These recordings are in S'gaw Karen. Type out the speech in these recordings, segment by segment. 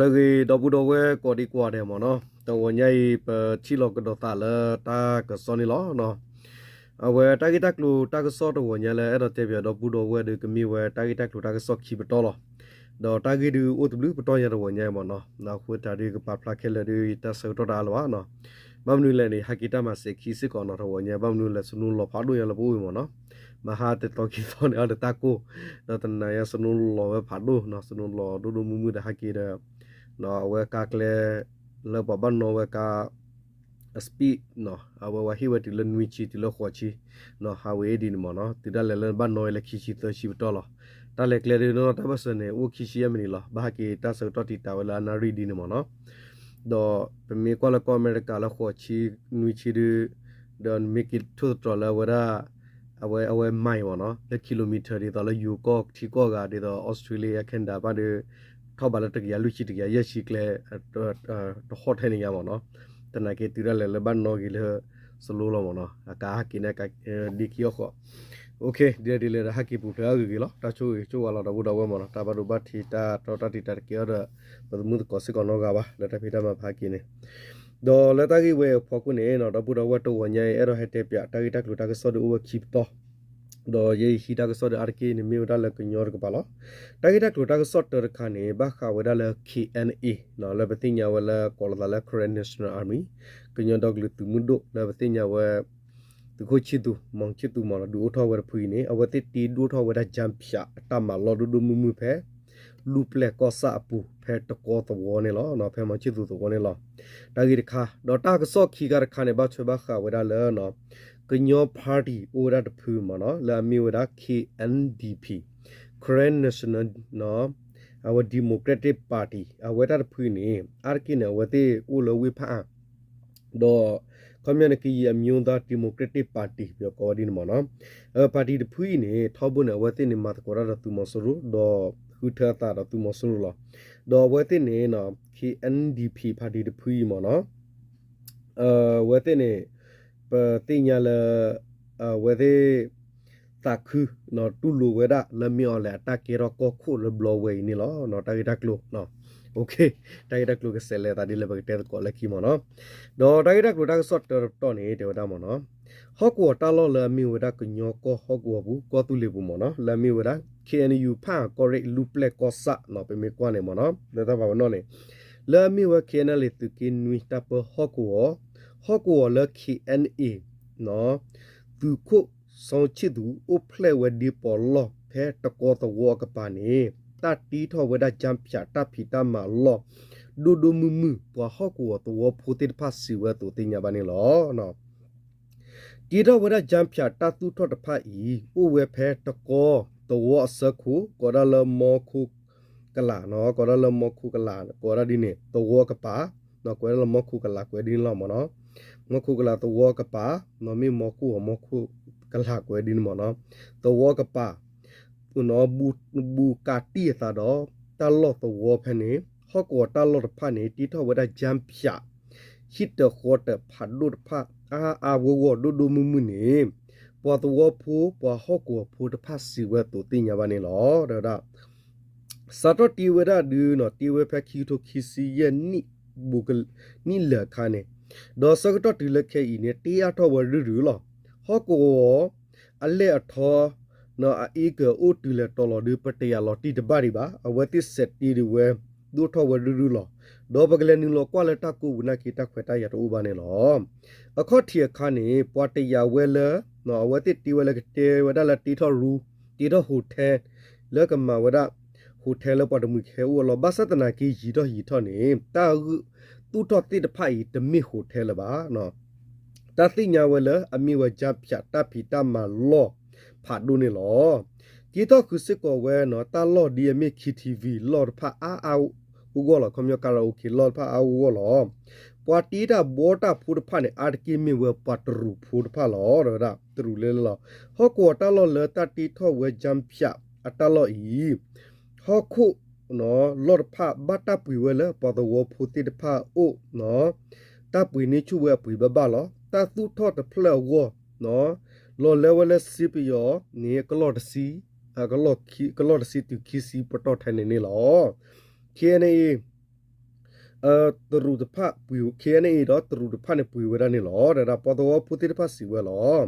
လၢအဂ့ၤ ဒီပုၢ်ဒီဝဲၢ်ကိးဒံကိးဂၤဒဲးမ့ၢ်နီၤ, တဂီၤညါအံၤ ပထံၣ်လိာ်ကဒီးသးလၢတၢ်ကစီၣ်န့ၣ်လီၤ. အဝဲတၢ်ဂ့ၢ်တၢ်ကျိၤတၢ်ကစီၣ်တဂီၤညါလၢအဲၣ်ဒိးတဲပၠးဒီပုၢ်ဒီဝဲၢ်ဒီး ကမ့ၢ်ဝဲတၢ်ဂ့ၢ်တၢ်ကျိၤတၢ်ကစီၣ်ခံပတီၢ်လီၤ. ဒီးတၢ်ဂ့ၢ်ဒုးအိၣ်တဘျုးပတီၢ်ညါတဂီၤညါအံၤမ့ၢ်နီၤ, အဃိသတးဒုးကပာ်ဖျါခဲလၢာ်ဒုး ယတၢ်ဆၢကတီၢ်တအါလၢၤဘၣ်နီၤ. ဘၣ်မနုၤလဲၣ်န့ၣ် ဟဲက့ၤတၢ်မၤစဲၤခံစ့ၢ်ကီးနီၤ တဂီၤညါ ဘၣ်မနုၤလဲၣ် snow လီၤဖးဒိၣ်ညါလၢပအိၣ်အံၤမ့ၢ်နီၤ, မဟါတသီခံသီန့ၣ် အီၤဒီးတၢ်ကိၢ်, ဒီးတနၤညါ snow လီၤဝဲဖးဒိၣ်နီၤ, snow လီၤဒိၣ်ဒိၣ်မုၢ်မုၢ်ဒီးဟဲက့ၤဒီး အဝဲကါကျဲ လၢပှၤဘၣ်နီၣ်ဝဲကါ speed နီၤ, အဝဲဝဲဟ့ၣ်ဝဲတုၤလၢနွံဆံတုၤလၢဃိးဆံ နီၤ highway ဒ်န့ၣ်မ့ၢ်နီၤ, တုၤဒၣ်လဲာ်လၢဘၣ်နီၣ်ဝဲလၢခံဆံသၢဆံပတီၢ်လီၤ. တၢ်လဲၤကျဲဒုးနီၤ တၢ်ဘၣ်စၢၤန့ၣ် အိၣ်ခံဆံယဲၢ်မံးနံးလီၤ, ဘၣ်ဟဲက့ၤတၢ်ဆၢကတီၢ်တံာ်တာ်ဝဲလၢအနၣ်ရံၣ်ဒ်န့ၣ်မ့ၢ်နီၤ. ဒီးပမ့ၢ်ကွၢ်လၢကီၢ်အမဲရကၤလၢဃိးဆံ နွံဆံဒုး ဒီးနမ့ၢ်က့ၤထိၣ်သတြီၤလၢအဝဲဒၣ် အဝဲ အဝဲ mile မ့ၢ်နီၤ, လၢ kilometer ဒ်သိးလၢယိၤကီၢ်ထံကီၢ်ဂၤ ဒ်သိး Australia Canada ဘၣ်ဒီး ထီၣ်ဘးလၢတကယၤလွံၢ်ဆံတကယၤယဲၢ်ဆံကျဲ တဟီၣ်ထဲန့ၣ်ညါမ့ၢ်နီၤ, တနာ်က့ၤတုၤဒၣ်လဲာ်လၢဘၣ်နီၣ်က့ၤလၢ snow လီၤမ့ၢ်နီၤ, အကါဟဲက့ၤန့ၣ် ဒ်ခံအီၣ်ဃီ ဒ်လဲၣ်ဒီးဟဲက့ၤပူၤဖျဲးအဂ့ၤဂ့ၤလီၤ, တၢ်ဆိၣ်ဂ့ၤဆိၣ်ဝါလီၤ ဒီပုၢ်ဒီဝဲၢ်မ့ၢ်နီၤ, တၢ်ဘၣ်ဒိဘၣ်ထံးတၢ်တီတၢ်တံာ်တာ်တကဲအီၤဒီး ပသမုၢ်သကိးစ့ၢ်ကီးနီတဂၤဘၣ် လၢတၢ်ဖံးတၢ်မၤဖးက့ၤန့ၣ် ဒီးလၢတၢ်ဂ့ၢ်ဝဲအဖီခိၣ်န့ၣ် ဒီပုၢ်ဒီဝဲၢ်တဂီၤညါအံၤ အဲၣ်ဒိးဟဲတဲပၠး တၢ်ဂ့ၢ်တၢ်ကျိၤတၢ်ကစီၣ်ဒုးအိၣ်ဝဲခံပတီၢ်, ဒီးယဲယဟံးတၢ်ကစီၣ်ဒုးအါတက့ၢ်န့ၣ် မ့ၢ်ဝဲဒၣ်လၢကညီတကပၤလီၤ. တၢ်ဂ့ၢ်တၢ်ကျိၤတၢ်ကစီၣ်တၢတခါန့ၣ် ဘၣ်ဃးဝဲဒၣ်လၢ K N A လၢပသ့ၣ်ညါဝဲလၢကိးလီၤသးလၢ Karen National Army ကညီဒီကလုာ်သုးမုၢ်ဒိၣ် လၢပသ့ၣ်ညါဝဲ သုးခိၣ်ဆံသူး မီၤဆံသူးမ့ၢ်နီၤ ဒုးအိၣ်ထီၣ်ဝဲတဖုအံၤန့ၣ် အဝဲသ့ၣ်တ့ဒိၣ်ထီၣ်ဝဲဒၣ် ကၠၣ်ဖၠး အတၢ်မၤလီၢ်ဒိၣ်ဒိၣ်မုၢ်မုၢ်ဖဲ လူၢ်ပျဲၢ်ကီၢ်ဆၣ်အပူၤ ဖဲတကီသဝီန့ၣ်လီၤ, ဖဲမီၤဆံသူးသဝီန့ၣ်လီၤ. တၢ်ဂ့ၢ်တခါ ဒီးတၢ်ကစီၣ်ခံခါတခါန့ၣ် ဘၣ်ထွဲဘၣ်ဃးဝဲဒၣ်လၢ ကညီ party အိၣ်ဝဲဒၣ်တဖုမ့ၢ်နီၤ လၢအမ့ၢ်ဝဲဒၣ် K N D P, Karen National အဝဲ Democratic Party အဝဲတၢ်တဖုအံၤန့ၣ် အါတက့ၢ်န့ၣ် အဝဲသ့ၣ်အိၣ်လၢဝ့ၢ်ဖးအါ ဒီး ခီပညီန့ၣ် ကရင်အမျိုးသား ဒီမိုကရက်တစ်ပါတီ ပကိးဝဲဒ်န့ၣ်မ့ၢ်နီၤ, အဝဲ party တဖုအံၤန့ၣ် ထီဘိန့ၣ် အဝဲသ့ၣ်န့ၣ် မၤသကိးတၢ်ဒီးသုးမီၤစိရိၤ ဒီးဃုထၢအသးဒီးသုးမီၤစိရိၤလီၤ. ဒီးအဝဲသ့ၣ်န့ၣ် K N D P party တဖုအံၤမ့ၢ်နီၤ, အဝဲသ့ၣ်န့ၣ် ပသ့ၣ်ညါလၢ အဝဲသ့ၣ် သးခု တူၢ်လိာ်ဝဲဒၣ်လၢမ့ၢ်အီၤလဲၣ် အတၢ်ကဲထီၣ်ကီၢ်ခိၣ်လၢဘျီဝဲအံၤန့ၣ်လီၤ. တၢ်ဂ့ၢ်တၢ်ကျိၤ တၢ်ဂ့ၢ်တၢ်ကျိၤကစဲးလဲၤသးဒ်လၢပကတဲသကိးလၢခံမ့ၢ်နီၤ. ဒီးတၢ်ဂ့ၢ်တၢ်ကျိၤတၢ်ကစီၣ်တၢတပတီၢ်န့ၣ် တဲဝဲဒၣ်မ့ၢ်နီၤ, ဟီၣ်ကဝီၤတၢ်လီၢ်လၢအမ့ၢ်ဝဲဒၣ်ကညီကီၢ်ဟီၣ်ကဝီၤပူၤ ကီၢ်သူလ့ၤပူၤမ့ၢ်နီၤ လၢအမ့ၢ်ဝဲဒၣ် K N U ဖၣ်အၣ်ကီၢ်ရ့ၣ် လူၢ်ပျဲၢ်ကီၢ်ဆၣ်နီၤ ပမ့ၢ်ကွၢ်န့ၣ်မ့ၢ်နီၤ လၢတၢ်ပာ်ပနီၣ်န့ၣ် လၢအမ့ၢ်ဝဲ K N L A သုးက့နွံတၢ်ပၢဟီၣ်ကဝီၤ, ဟီၣ်ကဝီၤလၢ K N A သုးခိၣ်စီၤဆံၣ်သူး အိၣ်ဖျဲၣ်ဝဲဒ်ပီးလီၢ်ဖဲတကီသဝီအကပၤန့ၣ် တၢ်တ့ထီၣ်ဝဲဒၣ် ကၠၣ်ဖၠး တၢ်ဖံးတၢ်မၤလီၢ် ဒိၣ်ဒိၣ်မုၢ်မုၢ် ပှၤဟီၣ်ကဝီၤသဝီဖိသ့ၣ်တဖၣ်စံးဝဲအသိးသ့ၣ်ညါဘၣ်န့ၣ်လီၤ. တ့ထီၣ်ဝဲဒၣ် ကၠၣ်ဖၠး တၢ်သူၣ်ထီၣ်တဖၣ်အံၤ အိၣ်ဝဲဖဲတကီသဝီအဆၢခိၣ် ကိးဒၣ်လၢမီခိၣ်ကလး, ကိးဒၣ်လၢမီခိၣ်ကလး ကိးဒၣ်ဒ်န့ၣ် သဝီကပၤ, ကွဲးဒၣ်လၢမီခိၣ်ကလး ကွဲးဒ်န့ၣ်လီၤမ့ၢ်နီၤ. မီခိၣ်ကလးသဝီကပၤ, မ့ၢ်မီခိၣ်အီၤ မီခိၣ်ကလး ကွဲးဒ်န့ၣ်မ့ၢ်နီၤ. သဝီကပၤ ဘူးကးတံၢ်အသးဒီး တၢ်လီၢ်သဝီဖဲန့ၣ် ဟီၣ်ကဝီၤတၢ်လီၢ်တဖၣ်န့ၣ် တ့ထီၣ်ဝဲဒၣ် ကၠၣ်ဖၠး ဟံၣ်တၢၤဃီတၢၤဖးဒိၣ်တဖၣ် အါအါဂီၢ်ဂီၢ် ဒိၣ်ဒိၣ်မုၢ်မုၢ်န့ၣ် ပှၤသဝီဖိ ပှၤဟီၣ်ကဝီၤဖိတဖၣ်စံးဝဲအသိးသ့ၣ်ညါဘၣ်န့ၣ်လီၤ. ဒီး စးထီၣ်တ့ဝဲဒၣ်ဒုးနီၤ တ့ဝဲဖဲခံကထိခံဆံယဲၢ်နံၣ် ဘူးကနံၣ်လၢာ်အခါန့ၣ်, ဒီးဆၢကတီၢ်တုၤလၢခဲအံၤန့ၣ် တ့အါထီၣ်ဝဲရုၢ်ရုၢ်လီၤ. ဟီၣ်ကဝီၤ အလဲၢ်အထီ အအ့ကၢၤအိၣ်တုၤလဲၤတီၤလီၤဒုး ပတယာ်လီၤတံၢ်တဘၣ်ဒံးဘၣ်. အဝဲသ့ၣ်စဲးတ့ဒံးဝဲ ဒိၣ်ထီၣ်ဝဲရုၢ်ရုၢ်လီၤ. ဒီးပကလဲၤနုာ်လီၤကွၢ်လၢတၢ်ကိးပူၤနာ်က့ တၢ်ခွဲးတၢ်ယာ်တအိၣ်ဘၣ်န့ၣ်လီၤ. အခီၣ်ထံးအခါန့ၣ် ပှၤတယာ်ဝဲလၢ အဝဲသ့ၣ်တ့ဝဲလၢကတဲဝဲဒၣ်လၢတ့ထီၣ်ရူ တ့ထီၣ် hotel လၢကမၤဝဲဒၣ် hotel လၢပှၤတမှံၤကဟဲအိၣ်အလီၢ် ဘၣ်ဆၣ်သနာ်က့ယံာ်ထီၣ်ယံာ်ထီၣ်န့ၣ် တၢ်ဂုၢ်သူၣ်ထီၣ်သ့ၣ်တဖၣ်အံၤ တမ့ၢ် hotel လၢၤဘၣ်. တၢ်သ့ၣ်ညါဝဲလၢအမ့ၢ်ဝဲ ကၠၣ်ဖၠး တၢ်ဖံးတၢ်မၤလီၢ်ဖးဒိၣ်န့ၣ်လီၤ. တ့ထီၣ်ဃုာ်စ့ၢ်ကီးဝဲနီၤ တၢ်လီၢ်ဒ်အမ့ၢ် K T V လီၢ်တဖၣ်အါအါဂီၢ်ဂီၢ်လီၤ. ခီပညီ karaoke လီၢ်တဖၣ်အါအါဂီၢ်ဂီၢ်လီၤ. ပှၤတ့တၢ်ဘီတၢ်ဖိတဖၣ်န့ၣ် အါတက့ၢ်မ့ၢ်ဝဲပှၤတရူးဖိတဖၣ်လီၤ. ဒီးဝဲဒၣ်တရူးလဲလဲလီၤ. ဟီၣ်ကဝီၤတၢ်လီၢ်လၢတၢ်တ့ထီၣ်ဝဲ ကၠၣ်ဖၠး အတၢ်လီၢ်အံၤ ဟီၣ်ခိၣ် လီၢ်တဖၣ် ဘၣ်တၢ်ပှ့ၤဝဲလၢပှၤသဝီဖိသ့ၣ်တဖၣ်အအိၣ် တၢ်ပှ့ၤန့ၢ်ဆူၣ်ဝဲအပှ့ၤဘၣ်ဘၣ်လီၤ. တၢ်သူၣ်ထီၣ်တဖျၢၣ်အဂီၢ် လီၤလဲဝဲလၢစ့ပယီၤန့ၣ် ကလီၢ်တဆံ, ကလီၢ်တဆံတုၤခံဆံပတီၢ်ထဲန့ၣ်န့ၣ်လီၤ. K N A တရူးတဖၣ်ပှ့ၤ ခ့ၣ်အဲၣ်အံၤ ဒီးတရူးတဖၣ်န့ၣ်ပှ့ၤဝဲဒၣ်န့ၣ်လီၤ. ဒီးပှၤသဝီဖိသ့ၣ်တဖၣ်စံးဝဲလီၤ.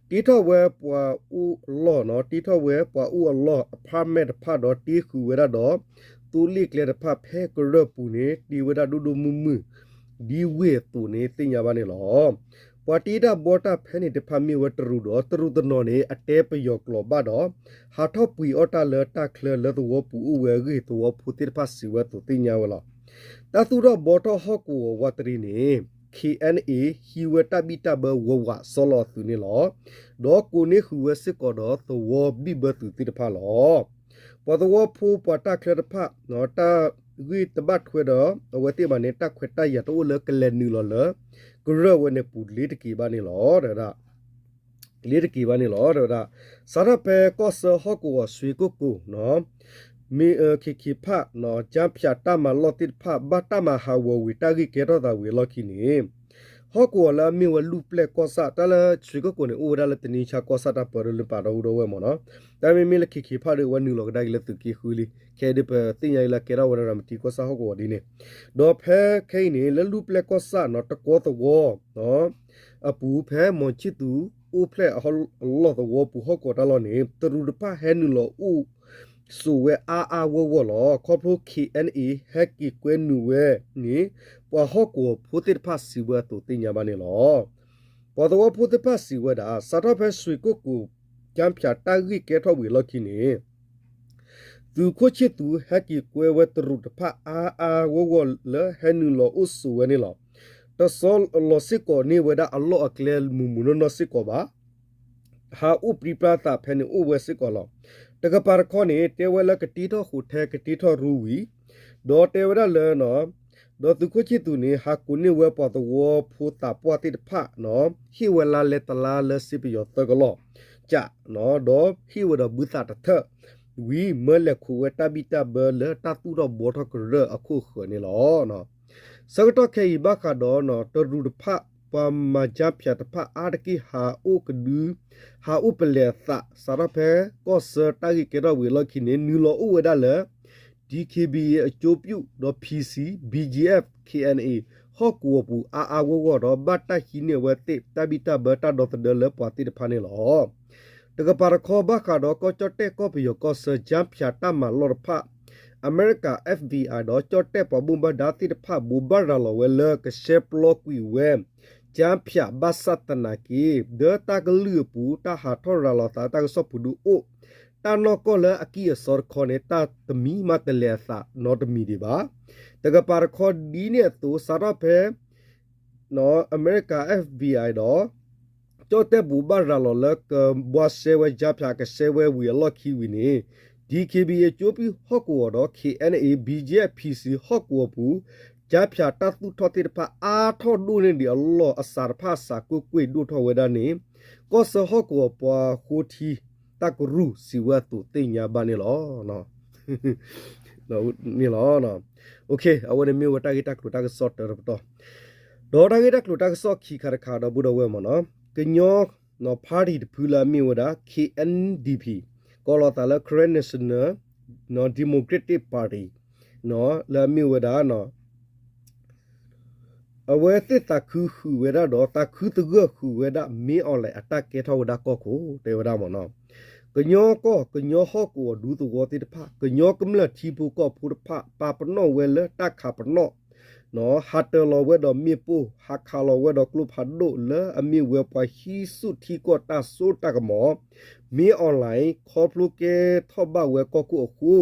တ့ထီၣ်ဝဲပှၤအိၣ်အလီၢ်နီၤ, တ့ထီၣ်ဝဲပှၤအိၣ်အလီၢ် apartment တဖၣ်ဒီးတ့ဃုာ်ဝဲဒၣ်ဒီး သိလ့ၣ်ကျဲတဖၣ်ဖဲကရၢၢ်ပူၤန့ၣ် တ့ဝဲဒၣ်ဒိၣ်ဒိၣ်မုၢ်မုၢ် ဒ်ဝ့ၢ်အသိးန့ၣ်သ့ၣ်ညါဘၣ်န့ၣ်လီၤ. ပှၤတ့တၢ်ဘှီတၢ်ဖဲန့ၣ်တဖၣ်မ့ၢ်ဝဲတရူးဒီး တရူးတနီၤန့ၣ် အတဲပယီၤကျိာ်ဘၣ်ဒီး ဟးထီၣ်ပှ့ၤအီၣ်တၢ်လၢတၢ်ချၢလၢသဝီပူၤအိၣ်ဝဲအဂ့ၢ် သဝီဖိသ့ၣ်တဖၣ်စံးဝဲအသိးသ့ၣ်ညါဝဲလီၤ. တၢ်သူၣ်ထီၣ်ဘှီထီၣ်ဟီၣ်ကဝီၤဝးတရံးန့ၣ် ခ့ၣ်အဲၣ်အံၤ ဟံးဝဲတၢ်ဘံၣ်တၢ်ဘၢဝးဝးစီလီၤအသုးန့ၣ်လီၤ. ဒီးကိးန့ၢ်ဃုာ်ဝဲစ့ၢ်ကီးဒီးသဝီဘံၣ်ဘၢသုးသ့ၣ်တဖၣ်လီၤ. ပှၤသဝီဖိပှၤတၢ်ချၢတဖၣ် တၢ်ဂ့ၢ်တဘၣ်ထွဲဒီး အဝဲသ့ၣ်ဘၣ်န့ၣ် တၢ်ခွဲးတၢ်ယာ်တအိၣ်လၢကလဲၤနုာ်လီၤလၢ ကရၢၢ်ဝဲန့ၣ်ပူၤလ့ၤတက့ၤဘၣ်န့ၣ်လီၤ. တဲဝဲဒၣ် လ့ၤတက့ၤဘၣ်န့ၣ်လီၤ တဲဝဲဒၣ်. စးထီၣ်ဖဲကီၢ်စၢဟီၣ်ကဝီၤ ဆွ့ကိၣ်ကိၤ မ့ၢ်ခ့ၣ်ခ့ၣ်ဖၣ် ကၠါဖၠးတၢ်မၤလီၢ်သ့ၣ်တဖၣ် ဘၣ်တၢ်မၤဟးဂီၤဝံၤ တၢ်ဂ့ၢ်ကဲထီၣ်သးဝံၤအလီၢ်ခံန့ၣ် ဟီၣ်ကဝီၤလၢအမ့ၢ်ဝဲလူၢ်ပျဲၢ်ကီၢ်ဆၣ် တၢ်လၢဆွ့ကိၣ်ကိၤန့ၣ် အိၣ်ဝဲဒၣ်လၢတနံၤဆါကီၢ်ဆၣ်တၢ်ပၢဒိၣ်လၢပာ်ဒီပုၢ်ဒီဝဲၢ်မ့ၢ်နီၤ. တၢ်မ့မ့ၢ်လၢခ့ၣ်ခ့ၣ်ဖၣ်ဒီး အဝဲနုာ်လီၤကဒါက့ၤလၢသုးက့ဃုလံ. ခဲအံၤဒ်ပသ့ၣ်ညါအံၤလၢကဲထီၣ်ဝဲဒၣ်ရၤမတံကီၢ်ဆၣ်ဟီၣ်ကဝီၤဒ်န့ၣ် ဒီးဖဲခဲအံၤန့ၣ် လၢလူၢ်ပျဲၢ်ကီၢ်ဆၣ်နီၤ တကီသဝီ အပူၤဖဲမီၤဆံၣ်သူး အိၣ်ဖျဲၣ်အလီၢ်သဝီပူၤဟီၣ်ကဝီၤတၢ်လီၢ်န့ၣ် တရူးတဖၣ်ဟဲနုာ်လီၤအိၣ်ဆိးဝဲအါအါဂီၢ်ဂီၢ်လီၤ. ခီဖျိ ခ့ၣ်အဲၣ်အံၤ ဟဲက့ၤကွဲနုာ်ဝဲန့ၣ် ပှၤဟီၣ်ကဝီၤဖိသ့ၣ်တဖၣ်စံးဝဲအသိးသ့ၣ်ညါဘၣ်န့ၣ်လီၤ. ပှၤသဝီဖိသ့ၣ်တဖၣ်စံးဝဲဒၣ် စးထီၣ်ဖဲဆွ့ကိၣ်ကိၤ ကၠါဖၠးတၢ်ဂ့ၢ်ကဲထီၣ်ဝံၤအလီၢ်ခံန့ၣ် သုးခိၣ်ဆံၣ်သူးဟဲက့ၤကွဲဝဲတရူးတဖၣ်အါအါဂီၢ်ဂီၢ်လၢဟဲနုာ်လီၤအိၣ်ဆိးဝဲန့ၣ်လီၤ. တဆီလီၤစ့ၢ်ကီးန့ၢ်ဝဲဒၣ်အလီၢ်အကျဲမုၢ်မုၢ်နီၢ်နီၢ်စ့ၢ်ကီးဘၣ်. ဟးအိၣ်ပြံပြါသးဖဲန့ၣ်အိၣ်ဝဲစ့ၢ်ကီးလီၤ. တကပၤတခီန့ၣ် တဲဝဲလၢကတ့ထီၣ် hotel ကတ့ထီၣ်ရူဝံၤ ဒီးတဲဝဲဒၣ်လၢ ဒီးသုးခိၣ်ဆံၣ်သူးန့ၣ် ဟးကိးန့ၢ်ဝဲပှၤသဝီဖိသးပှၢ်သ့ၣ်တဖၣ် ဟ့ၣ်ဝဲလါလဲတလါလၢစ့ပယီၤသၢကလီၢ် ကး ဒီးဟ့ၣ်ဝဲဒီးဘုသးတထၢၣ်ဝံၤ မၢလဲၤခိးဝဲတၢ်ဘံၣ်တၢ်ဘၢလၢတၢ်သူၣ်ထီၣ်ဘှီထီၣ်ကရၢၢ်အခိၣ်အဃၢၤန့ၣ်လီၤ. ဆၢကတီၢ်ခဲအံၤဘၣ်ဃးဒီး တရူးတဖၣ် ပှၤမၤကၠါဖၠးတဖၣ်အါတက့ၢ်ဟးအိၣ်ကဒု ဟးအိၣ်ပလဲၤအသး စးထီၣ်ဖဲကီၢ်ဆၢတၢ်ဂ့ၢ်ကဲထီၣ်ဝံၤအလီၢ်ခံန့ၣ် နုာ်လီၤအိၣ်ဝဲဒၣ်လၢ ဒီး ခ့ၣ်ဘံၣ်အံၤ အကၠိပၠူၣ် ဒီး ဖံၣ်စံၣ် ဘံၣ်ကၠံၣ်အဲၣ် ခ့ၣ်အဲၣ်အံၤ ဟီၣ်ကဝီၤပူၤအါအါဂီၢ်ဂီၢ်ဒီး ဘၣ်တၢ်ဟံးန့ၢ်အဝဲသ့ၣ်တၢ်ဘံၣ်တၢ်ဘၢတၢ်ဒီသဒၢလၢပှၤသ့ၣ်တဖၣ်န့ၣ်လီၤ. တကပၤတခီဘၣ်ဃးဒီး ကီၢ်ကၠီၣ်တဲၣ်ကီၢ်ပယီၤကီၢ်ဆၢ ကၠါဖၠးတၢ်မၤလီၢ်တဖၣ် အမဲရကၤ FBI ဒီးကၠီၣ်တဲၣ်ပှၤဘၣ်မူဘၣ်ဒါသ့ၣ်တဖၣ် ဘိးဘၣ်ရၤလီၤဝဲလၢကရှဲပျီကွံာ်ဝဲ ကၠါဖၠးဘၣ်ဆၣ်သနာ်က့ ဒီးတၢ်ကလုၢ်အပူၤ တၢ်ဟးထီၣ်ရၤလီၤသးတၢ်ကစီၣ်ပူၤဒုးအိၣ် တၢ်နီၢ်ကီၢ်လၢအကံၢ်အစီတခီန့ၣ် တၢ်တမံၤမးတလဲၤအသးနီတမံၤဒံးဘၣ်. တကပၤတခီဒ်န့ၣ်အသိး စးထီၣ်ဖဲ အမဲရကၤ FBI ဒီး ကၠီၣ်တဲၣ်ဘိးဘၣ်ရၤလီၤလၢကဘှါရှဲဝဲကၠါဖၠး ကရှဲဝဲဝံၤအလီၢ်ခံဝံၤန့ၣ် ဒီး ခ့ၣ်ဘံၣ်အံၤ ကၠိပၠူၣ်ဟီၣ်ကဝီၤဒီး ခ့ၣ်အဲၣ်အံၤ ဘံၣ်ကၠံၣ်အဲၣ် ဖံၣ်စံၣ် ဟီၣ်ကဝီၤပူၤ ကၠါဖၠးတၢ်သူၣ်ထီၣ်သ့ၣ်တဖၣ်အါထီၣ်ဒိၣ်န့ၢ်ဒံးအလီၢ် အစးတဖၣ်အစးကွ့ၢ်ကွ့ၢ်ဒိၣ်ထီၣ်ဝဲဒၣ်န့ၣ် ကီၢ်ဆၢဟီၣ်ကဝီၤပှၤဃိထံ တၢ်ကရူၢ်စံးဝဲအသိးသ့ၣ်ညါဘၣ်န့ၣ်လီၤ. န့ၣ်လီၤ. အဝဲန့ၣ်မ့ၢ်ဝဲတၢ်ဂ့ၢ်တၢ်ကျိၤတၢ်ကစီၣ်တၢတပတီၢ် ဒီးတၢ်ဂ့ၢ်တၢ်ကျိၤတၢ်ကစီၣ်ခံခါတခါဒီပုၢ်ဒီဝဲၢ်မ့ၢ်နီၤ ကညီ party တဖုလၢအမ့ၢ်ဝဲဒၣ် ခ့ၣ်အဲၣ်ၣ်ၣ်ပံၣ် ကိးလီၤသးလၢ Karen National Democratic Party လၢအမ့ၢ်ဝဲဒၣ် အဝဲသ့ၣ်သးခုဃုာ်ဝဲဒၣ်ဒီး သးခုသဂၢၢ်ဃုာ်ဝဲဒၣ် မင်းအောင်လှိုင် အတၢ်ကဲထီၣ်ဝဲဒၣ်ကီၢ်ခိၣ် တဲဝဲဒၣ်မ့ၢ်နီၤ ကညီကီၢ် ကညီဟီၣ်ကဝီၤဒူသဝီသ့ၣ်တဖၣ် ကညီကမျၢၢ်ထံဖိကီၢ်ဖိတဖၣ် ပာ်ပနီၣ်ဝဲလၢတၢ်ခးပနီၣ် ဟးတၢၤလီၤဝဲဒီးမ့ၣ်ပိၢ် ဟးခးလီၤဝဲဒီးကျိဖးဒိၣ်လၢအမ့ၢ်ဝဲပှၤဟံးဆူၣ်ထံကီၢ်တၢ်စိတၢ်ကမီၤ မင်းအောင်လှိုင် ခီဖျိကဲထီၣ်ဘၣ်ဝဲကီၢ်ခိၣ်အဃိ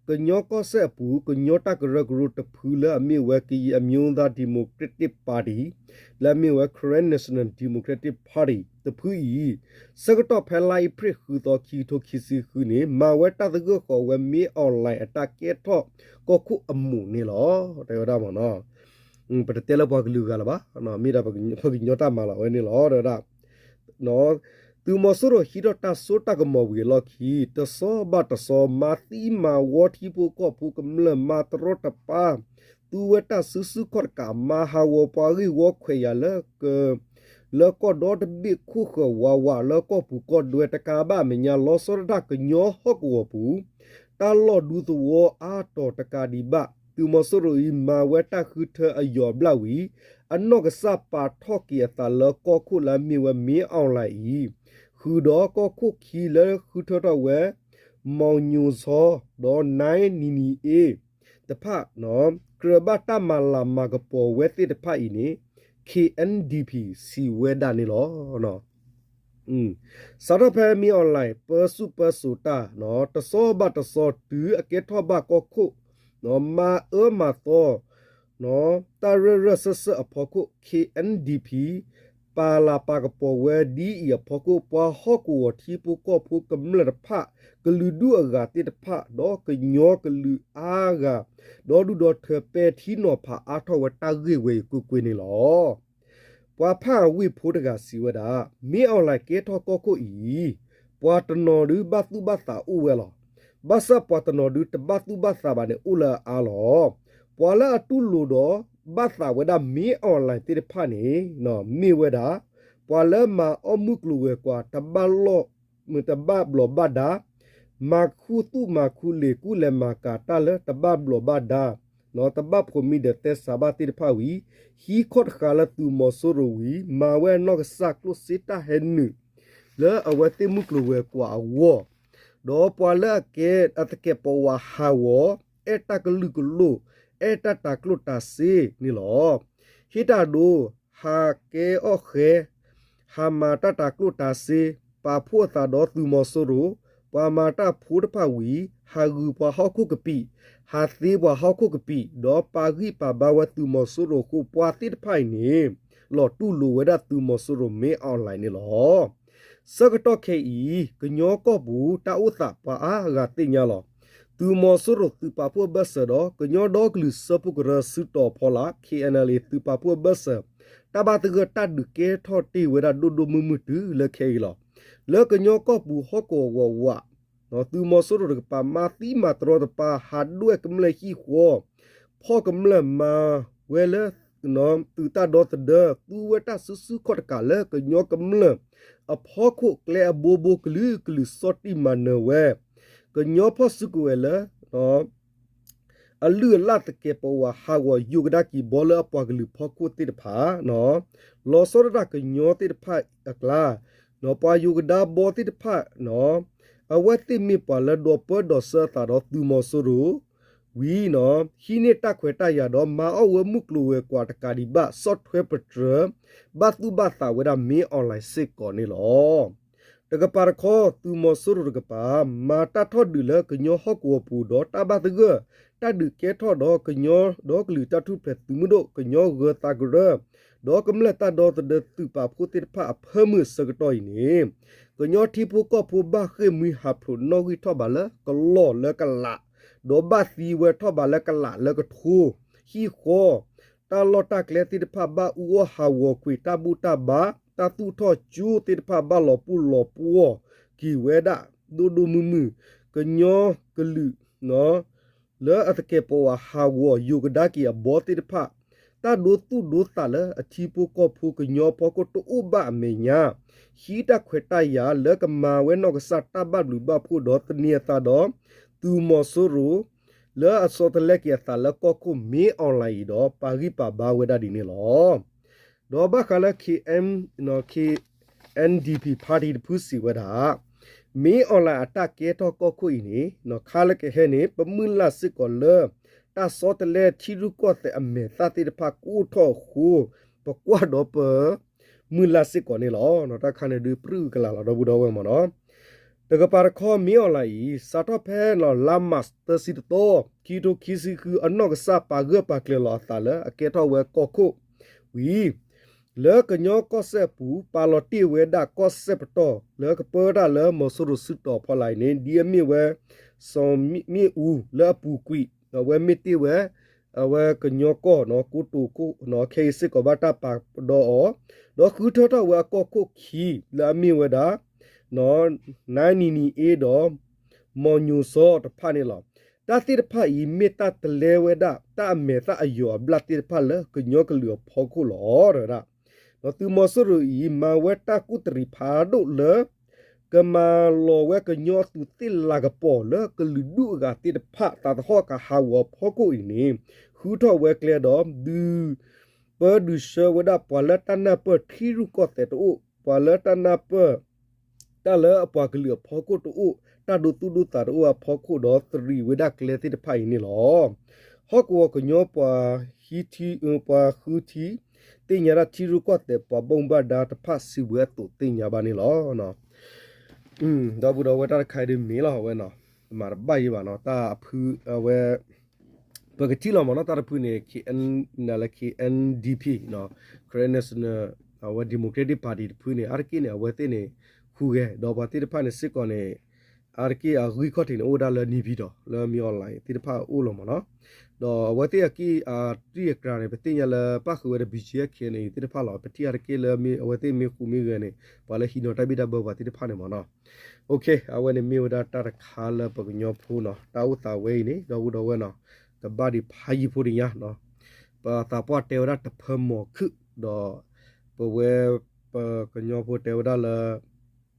ကညီကီၢ်စဲၣ်အပူၤ ကညီတၢ်ကရၢကရိတဖုလၢအမ့ၢ်ဝဲ ကရင်အမျိုးသား ဒီမိုကရက်တစ်ပါတီ လၢအမ့ၢ်ဝဲ Karen National Democratic Party တဖုအံၤ ဆၢကတီၢ်ဖဲလါအ့ဖြ့ၣ်ဃုသီ ခံကထိခံဆံဃုန့ၣ် မၤဝဲတၢ်သဂၢၢ်ဃီၤဝဲ မင်းအောင်လှိုင် အတၢ်ကဲထီၣ်ကီၢ်ခိၣ်အမူးန့ၣ်လီၤ. တဲဝဲဒၣ်မ့ၢ်နီၤ ပတတဲလၢပှၤကလုာ်ဂၤလၢၤဘၣ်, မ့ၢ်ဒၣ်ပှၤကညီတၢ်မၤလီၤဝဲန့ၣ်လီၤ. တဲဝဲဒၣ် သုးမီၤစိရိၤဟံးထီၣ်တၢ်စိတၢ်ကမီၤဝံၤအလီၢ်ခံ တစီဘၣ်တစီ မၤသံမၤဝီထံဖိကီၢ်ဖိကမျၢၢ် မၤတရီတပါ သူဝဲတၢ်စုဆူၣ်ခီၣ်တကး မၤဟးဂီၤပှၤဂ့ၢ်ဝီခွဲးယာ်လၢ လၢကီၢ်ဒီတဘ့ၣ်ခိၣ်ဃၢၤဝးဝး လၢကီၢ်ပူၤကီၢ်ဒွဲတကးဘၣ် အမဲာ်ညါလီၤဆီဒၣ်တၢ် ကညီဟီၣ်ကဝီၤပူၤ တၢ်လီၢ်ဒူသဝီအါတီၤတကးဒံးဘၣ် သုးမီၤစိရိၤအံၤ မၤဝဲတၢ်ဃုထၢအယိာ်အဘျၣ်ဝံၤ အနီၢ်ကစၢ်ပာ်ထီၣ်က့ၤအသးလၢကီၢ်ခိၣ်လၢအမ့ၢ်ဝဲ မင်းအောင်လှိုင် အံၤ ဃုာ်ဒီးကီၢ်ခိၣ်ခံလၢဃုထၢထီၣ်ဝဲ မောင်ညိုစော ဒီး နိုင်နီနံၤအ့ တဖၣ် ကြၢးဘၣ်တၢ်မၤလၤမၤကပီၤဝဲသ့ၣ်တဖၣ်အံၤန့ၣ် KNDP စံးဝဲဒၣ်န့ၣ်လီၤ. စးထီၣ်ဖဲ မင်းအောင်လှိုင် ပၢဆူၣ်ပၢစိးတၢ် တစီဘၣ်တစီတုၤအကဲထီၣ်ဘၣ်ကီၢ်ခိၣ် မၤအၢမၤသီ တၢ်ရၢၢ်ရၢၢ်စၢၢ်စၢၢ်အဖီခိၣ် KNDP ပာ်လၤပာ်ကပီၤဝဲဒ်အံၤအဖီခိၣ် ပှၤဟီၣ်ကဝီၤထံဖိကီၢ်ဖိကမျၢၢ်တဖၣ် ကလုာ်ဒူၣ်အဂၤသ့ၣ်တဖၣ် ဒီးကညီကလုာ်အါဂၤ ဒီဒူၣ်ဒီထၢပဲာ်ထံနီၤဖးအါထီၣ်ဝဲတၢ်ဂ့ၢ်ဝဲအံၤကွ့ၢ်ကွ့ၢ်န့ၣ်လီၤ. ပှၤဖးအဝ့ၢ်ဖိတဂၤစံးဝဲဒၣ် မင်းအောင်လှိုင် ကဲထီၣ်ကီၢ်ခိၣ်အံၤ ပှၤတနီၤဒုးဘၣ်သူၣ်ဘၣ်သးအိၣ်ဝဲလီၤ. ဘၣ်ဆၣ်ပှၤတနီၤဒုးတဘၣ်သူၣ်ဘၣ်သးဘၣ်န့ၣ် အိၣ်လၢအအါလီၤ. ပှၤလၢအတူၢ်လိာ်ဒီးဘၣ်သးဝဲဒၣ် မင်းအောင်လှိုင် သ့ၣ်တဖၣ်န့ၣ် မ့ၢ်ဝဲဒၣ် ပှၤလၢမၤအီၣ်မုၢ်ကျိၤဝဲၤကွာ် တဘၣ်လီၢ် တဘၣ်ဘျီးဘၣ်ဒါ မၤခူသူၣ်မၤခူလ့ၤ ကူၣ်လဲၤမၤကၤတၢ်လၢတဘၣ်ဘျီးဘၣ်ဒါ တဘၣ်ဖိးမံဒီးသဲစးဘၣ်သ့ၣ်တဖၣ်ဝံၤ ဟံးခီၣ်တဃာ်လၢသုးမီၤစိရိၤဝံၤ မၤဝဲအနီၢ်ကစၢ်ကျိၣ်စ့တၢ်ဟဲနုာ် လၢအဝဲသ့ၣ်မုၢ်ကျိၤဝဲၤကွာ်အဂီၢ် ဒီးပှၤလၢအကဲအသကဲးပဝးဟးဂီၤ အဲၣ်တၢ်ကလုာ်ကလိၢ် အဲၣ်တၢ်တၤကျိၣ်တၤစ့န့ၣ်လီၤ. ဟ့ၣ်တၢ်ဒိ ဟးကဲအီၣ်ဃဲ ဟးမၤတၢ်တၤကျိၣ်တၤစ့ ပာ်ဖှိၣ်အသးဒီးသုးမီၤစိရိၤ ပှၤမၤတၢ်ဖိတဖၣ်ဝံၤ ဟးဂုာ်ပှၤဟီၣ်ခိၣ်ကပံာ် ဟးသ့ပှၤဟီၣ်ခိၣ်ကပံာ် ဒီးပာ်ဂံၢ်ပာ်ဘါဝဲသုးမီၤစိရိၤအဃိ ပှၤသ့ၣ်တဖၣ်အံၤန့ၣ် လီၤတူၢ်လိာ်ဝဲဒၣ်သုးမီၤစိရိၤ မင်းအောင်လှိုင် န့ၣ်လီၤ. ဆၢကတီၢ်ခဲအံၤ ကညီကီၢ်ပူၤတၢ်အိၣ်သးပှၤအါဂၤသ့ၣ်ညါလီၤ. သုးမီၤစိရိၤသုးပာ်ဖှိၣ်ဘၢၣ်စၢၤဒီး ကညီဒီကလုာ်စၢဖှိၣ်ကရၢစုတီၤဖီလာ် KNLA သုးပာ်ဖှိၣ်ဘၢၣ်စၢၤ တၢ်ဘၣ်သဂၢၢ်တၢ်ဒုးကဲထီၣ်တ့ၢ်ဝဲဒၣ်ဒိၣ်ဒိၣ်မုၢ်မုၢ်တုၤလၢခဲအံၤလီၤ. လၢကညီကီၢ်ပူၤဟီၣ်ကဝီၤဝးဝး သုးမီၤစိရိၤတကပၤ မၤသံမၤတရီတပၤ ဟးဒွဲၣ်ကမျၢၢ်ဟံၣ်ဃီ ဖီၣ်ကမျၢၢ်မၤဝဲလၢ သုးတၢ်ဒီသဒၢ သူဝဲတၢ်စုဆူၣ်ခီၣ်တကးလၢကညီကမျၢၢ် အဖီခိၣ်ကျဲအဘိဘိကလုာ်ကလုာ် ဆီၣ်တံၢ်မၤနၢၤဝဲ ကညီဖီၣ်စုကဝဲၤလၢ အလုၢ်အလၢ်သကဲးပဝးဟးဂီၤယိာ်ကဒါက့ၤဘီလၢအပှၤကလုာ်ဖီခိၣ်သ့ၣ်တဖၣ် လီၤဆီဒၣ်တၢ်ကညီသ့ၣ်တဖၣ်အကျါ ပှၤယိာ်ကဒါဘီသ့ၣ်တဖၣ် အဝဲသ့ၣ်မ့ၢ်ပှၤလၢဒီပၢဒီးဆၢအသးဒီးသုးမီၤစိရိၤ ဝံၤ ဟံးန့ၢ်တၢ်ခွဲးတၢ်ယာ်ဒီးမၤအီၣ်ဝဲမုၢ်ကျိၤဝဲၤကွာ်တကးဒံးဘၣ် ဆီၣ်ထွဲပတြၢၤ ဘၣ်သူၣ်ဘၣ်သးဝဲဒၣ် မင်းအောင်လှိုင် စ့ၢ်ကီးန့ၣ်လီၤ. တကပၤတခီ သုးမီၤစိရိၤတကပၤ မၤတၢ်ထီၣ်ဒုးလၢကညီဟီၣ်ကဝီၤပူၤဒီးတၢ်ဘၣ်သဂၢၢ် တၢ်ဒုးကဲထီၣ်ဒီးကညီဒီကလုာ်တၢ်ထူၣ်ဖျဲးသုးမုၢ်ဒိၣ် ကညီဂၢၤသးကရၢ ဒီးကမျၢၢ်တၢ်ဒီသဒၢသုးပာ်ဖှိၣ်သ့ၣ်တဖၣ်အဖၢမုၢ်အဆၢကတီၢ်အံၤန့ၣ် ကညီထံဖိကီၢ်ဖိဘၣ်ဃ့ၢ်မှံဟးဖျိးနီၣ်ဂံၢ်ထီၣ်ဘးလၢကလီၢ်လၢကလး ဒီးဘၣ်သံဝဲထီၣ်ဘးလၢကလးလၢကထိ ဟံၣ်ဃီ တၢ်လီၢ်တၢ်ကျဲသ့ၣ်တဖၣ်ဘၣ်အူအီၣ်ဟးဂီၤကွံာ် တၢ်ဘူၣ်တၢ်ဘါ တၢ်သူၣ်ထီၣ်ကၠိသ့ၣ်တဖၣ်ဘၣ်လီၤပူၢ်လီၤပှီၢ်က့ၤဝဲဒၣ် ဒိၣ်ဒိၣ်မုၢ်မုၢ် ကညီကလုာ် လၢအသကဲးပဝးဟးဂီၤယိာ်ကဒါက့ၤအဘီသ့ၣ်တဖၣ် တၢ်ဒိသူၣ်ဒိသးလၢအထံဖိကီၢ်ဖိကညီအဖီခိၣ်တအိၣ်ဘၣ်အမဲာ်ညါ ဟံးတၢ်ခွဲးတၢ်ယာ်လၢကမၤဝဲနီၢ်ကစၢ်တၢ်ဘၣ်ဘျုးဘၣ်ဖှိၣ်ဒီးသန့ၤအသးဒီး သုးမီၤစိရိၤ လၢအဆီတလဲက့ၤအသးလၢကီၢ်ခိၣ် မင်းအောင်လှိုင် အံၤဒီးပာ်ဂံၢ်ပာ်ဘါဝဲဒၣ်ဒ်န့ၣ်လီၤ. ဒီးဘၣ်ဃးလၢ KM KNDP party တဖုစံးဝဲဒၣ် မင်းအောင်လှိုင် အတၢ်ကဲထီၣ်ကီၢ်ခိၣ်အံၤန့ၣ် ခါလၢကဟဲန့ၣ် ပမုၢ်လၢ်စ့ၢ်ကီးလၢ တၢ်ဆီတလဲထံရူၢ်ကီၢ်သဲးအမဲာ်သၣ်သ့ၣ်တဖၣ်ကအိၣ်ထီၣ်အဃိ ပကွၢ်ဒီးပမုၢ်လၢ်စ့ၢ်ကီးန့ၣ်လီၤ. တၢ်ခါန့ၣ်ဒုးပြံၣ်ကလာ်လီၤ ဒီပုၢ်ဒီဝဲၢ်မ့ၢ်နီၤ တကပၤတခီ မင်းအောင်လှိုင် အံၤ စးထီၣ်ဖဲလါမးသၢဆံတသီ ခံကထိခံဆံဃု အနီၢ်ကစၢ်ပာ်ဂၢၢ်ပာ်ကျၢၤလီၤအသးလၢအကဲထီၣ်ဝဲကီၢ်ခိၣ်ဝံၤ လၢကညီကီၢ်စဲၣ်အပူၤ ပာ်လီၤတ့ၢ်ဝဲဒၣ်ကီၢ်စဲၣ်ပတီၢ် လၢကပၢတၢ်လၢမီၤစိရိၤစုတီၤဖီလာ်အံၤန့ၣ် ဒ်အမ့ၢ်ဝဲ စီၤမ့ၣ်အူ လၢအပူၤကွံာ် အဝဲမ့ၢ်တ့ၢ်ဝဲ အဝဲကညီကီၢ် ကိတိာ်ခိၣ် ခဲအံၤစ့ၢ်ကီးဘၣ်တၢ်ပာ်ပဒီအီၤ ဒီးဃုထၢထီၣ်ဝဲအကီၢ်ခိၣ်ခံ လၢအမ့ၢ်ဝဲဒၣ် နါနံၤနံၤအ့ဒီး မီၤညိၤစီတဖၣ်န့ၣ်လီၤ. တၢ်သ့ၣ်တဖၣ်အံၤ မ့ၢ်တၢ်တလဲဝဲဒၣ် တၢ်အမဲာ်သၣ်အယိာ်အဘျၣ်သ့ၣ်တဖၣ်လၢကညီကလုာ်အဖီခိၣ်လီၤ. ဒီးသုးမီၤစိရိၤအံၤ မၤဝဲတၢ်ကူၣ်တရံးဖးဒိၣ်လၢ ကမၤလီၤဝဲကညီအသူးသ့ၣ်လၤကပီၤလၢကလုာ်ဒူၣ်အဂၤသ့ၣ်တဖၣ် သးသဟီၣ်ကဟးဂီၤအဖီခိၣ်အံၤန့ၣ် ဃုထီၣ်ဝဲကျဲဒီး ဒုး ပၢဒုးဆၢဝဲဒၣ်ပှၤလၢတၢ်နၢ်ပၢၢ်ထံရူၢ်ကီၢ်သဲးတအိၣ်, ပှၤလၢတၢ်နၢ်ပၢၢ် တၢ်လၢအပှၤကလုာ်အဖီခိၣ်တအိၣ်, တၢ်ဒိသူၣ်ဒိသးတအိၣ်အဖီခိၣ်ဒီး သရံးဝဲဒၣ်ကျဲသ့ၣ်တဖၣ်အံၤန့ၣ်လီၤ. ဟီၣ်ကဝီၤကညီပှၤဟံးထံ, ပှၤဃုထံ, သ့ၣ်ညါတၢ်ထံရူၢ်ကီၢ်သဲးပှၤဘၣ်မူဘၣ်ဒါတဖၣ်စံးဝဲအသိးသ့ၣ်ညါဘၣ်န့ၣ်လီၤ. ဒီပုၢ်ဒီဝဲၢ်တၢ်တခါအံၤဒုးမ့ၢ်လီၤ အဝဲနီၤ, မၤတဘၣ်ယံၤဘၣ်နီၤ, တၢ်အဖုအဝဲ ပကထံၣ်လီၤမ့ၢ်နီၤ, တၢ်တဖုန့ၣ် KN လၢ K N D P နီၤ, Karen National အဝဲ Democratic Party တဖုန့ၣ် အါတက့ၢ်န့ၣ် အဝဲသ့ၣ်န့ၣ် ဟူးဂဲၤ ဒီးပှၤသ့ၣ်တဖၣ်န့ၣ်စ့ၢ်ကီးန့ၣ် အါတက့ၢ်အဂံၢ်ခီၣ်ထံးန့ၣ် အိၣ်ဝဲဒၣ်လၢ နေပြည်တော် လၢမ့ၢ် online သ့ၣ်တဖၣ်အိၣ်လီၤမ့ၢ်နီၤ. ဒီးအဝဲသ့ၣ်အက့ၢ်အတံၢ်အကြၢးန့ၣ် ပသ့ၣ်ညါလၢပၣ်ဃုာ်ဝဲဒီး ဘံၣ်ကၠံအ KNA သ့ၣ်တဖၣ်လီၤ. ပထံၣ်အါတက့ၢ်လၢအဝဲသ့ၣ်မ့ၢ်ဟူးမ့ၢ်ဂဲၤန့ၣ် ပှၤလၢဟံးနီၤတၢ်ဘံၣ်တၢ်ဘၢပှၤသ့ၣ်တဖၣ်န့ၣ်မ့ၢ်နီၤ. အဝဲန့ၣ်မ့ၢ်ဝဲဒၣ်တၢ်တခါလၢပကညီဖိနီၤ, တၢ်အိၣ်သးဝဲအံၤန့ၣ် ဒီပုၢ်ဒီဝဲၢ်နီၤ, ကဘၣ်ဒံးဖးယံၤဖိတညါနီၤ. ပသးပှၢ်တဲဝဲဒၣ်တဖၢမီၤခုၣ်, ဒီးပဝဲ ပကညီဖိတဲဝဲဒၣ်လၢ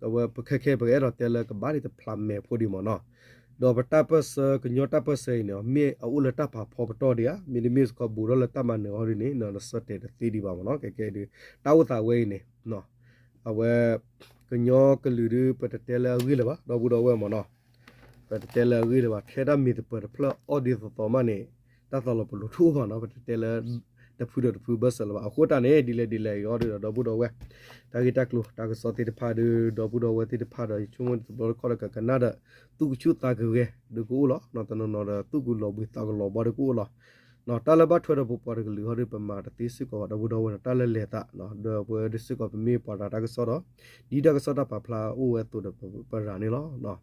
အဝဲပခဲခဲပကအဲၣ်ဒိးတဲလၢကဘၣ်ဒံးတဖျးမဲာ်ဖိဒံးမ့ၢ်နီၤ. ဒီးပတၢ်ပၢၢ်ဆၢ ကညီတၢ်ပၢၢ်ဆၢအံၤန့ၣ် မ့ၢ်အအိၣ်လၢတၢ်ပာ်ဖှိၣ်ပတီၢ်ဒံးဧါ, မ့တမ့ၢ်စ့ၢ်ကီးဘူးထီၣ်လၢတၢ်မၤနၢၤအီၤဒ်န့ၣ် နဆၢတဲာ်တသ့ဒံးဘၣ်မ့ၢ်နီၤ. ကဲကဲဒုး တၢ်အိၣ်သးဝဲအံၤန့ၣ် အဝဲ ကညီကလုာ်ဒုး ပတတဲလၢအဂ့ၢ်လၢၤဘၣ် ဒီပုၢ်ဒီဝဲၢ်မ့ၢ်နီၤ. ပတတဲလၢအဂ့ၢ်လၢၤဘၣ်, ထဲဒၣ်မ့ၢ်သပၢၤတဖျၢၣ်အီၣ်ဒ်သိးသိးမးန့ၣ် တၢ်သးလီၤပလိာ်တအိၣ်ဘၣ်နီၤ. ပတတဲလၢ တဖုဒီးတဖုဘၢၣ်စၢၤလၢၤဘၣ်. အဃိတၢ်န့ၣ် ဒ်လဲၣ်ဒ်လဲၣ်အံၤအီၤဒုးဒီး ဒီပုၢ်ဒီဝဲၢ် တၢ်ဂ့ၢ်တၢ်ကျိၤတၢ်ကစီၣ်သ့ၣ်တဖၣ်ဒုး ဒီပုၢ်ဒီဝဲၢ်သ့ၣ်တဖၣ်ဒီး ယဆိကမိၣ်တဘျီတခီၣ်ဒီးကကနၣ်ဒီး သူၣ်ကဆူၣ်သးကဂဲၤဒုးကအိၣ်လီၤ. တနီၤနီၤဒီးသူၣ်ကလီၤဘှံးသးကလီၤဘှါဒုးကအိၣ်လီၤ. တၢ်လၢဘၣ်ထွဲဒီးပပှၤတကလုာ်ဟီဒုး ပမၤတသ့စ့ၢ်ကီးဘၣ် ဒီပုၢ်ဒီဝဲၢ်နီၤ. တၢ်လၢလဲၤသး ဒီးပဝဲဒုးစ့ၢ်ကီးပမ့ၢ်ပှၤတၢ်ကစီၣ်ဒီး ဒ်တၢ်ကစီၣ်တၢ်ပာ်ဖျါအိၣ်ဝဲအသိးဒီးပရၤန့ၣ်လီၤ.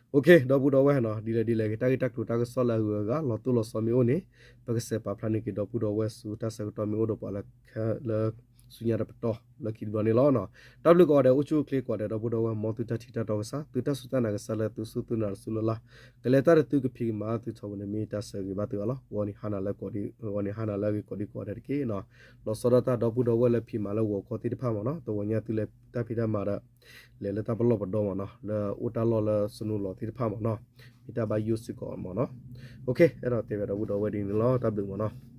ဒီပုၢ်ဒီဝဲၢ်နီၤ, ဒ်လဲၣ်ဒ်လဲၣ်ဂ့ၤ တၢ်ဂ့ၢ်တၢ်ကျိၤတၢ်ကစီၣ်လၢအဂုၤအဂၤ လီၤတိၢ်လီၤဆီမ့ၢ်အိၣ်န့ၣ် ပကစဲးပာ်ဖျါန့ၢ်က့ၤဒီပုၢ်ဒီဝဲၢ်ဆူတၢ်ဆၢကတီၢ်မ့ၢ်အိၣ်ဒီးပှၤလၢ လၢဆူညါတပတီၢ်လၢခံတဘျီန့ၣ်လီၤ. တၢ်ဘျုးကိးဂၤဒဲး အိၣ်ဆူၣ်အိၣ်ချ့ကိးဂၤဒဲး ဒီပုၢ်ဒီဝဲၢ် မ်သုတၢ်ထံၣ်တၢ်တီကစၢ် သုတၢ်စူၢ်တၢ်နာ်ကစၢ်လၢသုစူၢ်သုနာ်တစူၢ်လၢ်လၢ် ကလဲၤတၢ်တသုကဖံးကမၤသုထီဘိန့ၣ် မ့ၢ်တၢ်ဆၢဂ့ၤဘၣ်သုအီၤလီၤ. ဂီၤန့ၣ်ဟါနၤလၢကီးဒံး ဂီၤန့ၣ်ဟါနၤလၢအဂ့ၤကိးဒံးကိးဂၤဒဲးတက့ၢ်နီၤ. လီၤဆီဒၣ်တၢ်ဒီပုၢ်ဒီဝဲၢ်လၢဖံးမၤလၢဂီၤခီသ့ၣ်တဖၣ်မ့ၢ်နီၤ, တဝီညါသုလဲၤတၢ်ဖံးတၢ်မၤဒီး လဲၤလၢတၢ်ပလီၢ်ပဒီမ့ၢ်နီၤ, လၢအိၣ်တၢ်လီၢ်လၢစနိလီၤသ့ၣ်တဖၣ်မ့ၢ်နီၤ, မ့ၢ်တၢ်ဘၣ်ယိၣ်စ့ၢ်ကီးမ့ၢ်နီၤ. အဲၣ်ဒိးတဲဘၣ်ဒီပုၢ်ဒီဝဲၢ်ဒ်န့ၣ်လီၤ. တၢ်ဘျုးမ့ၢ်နီၤ.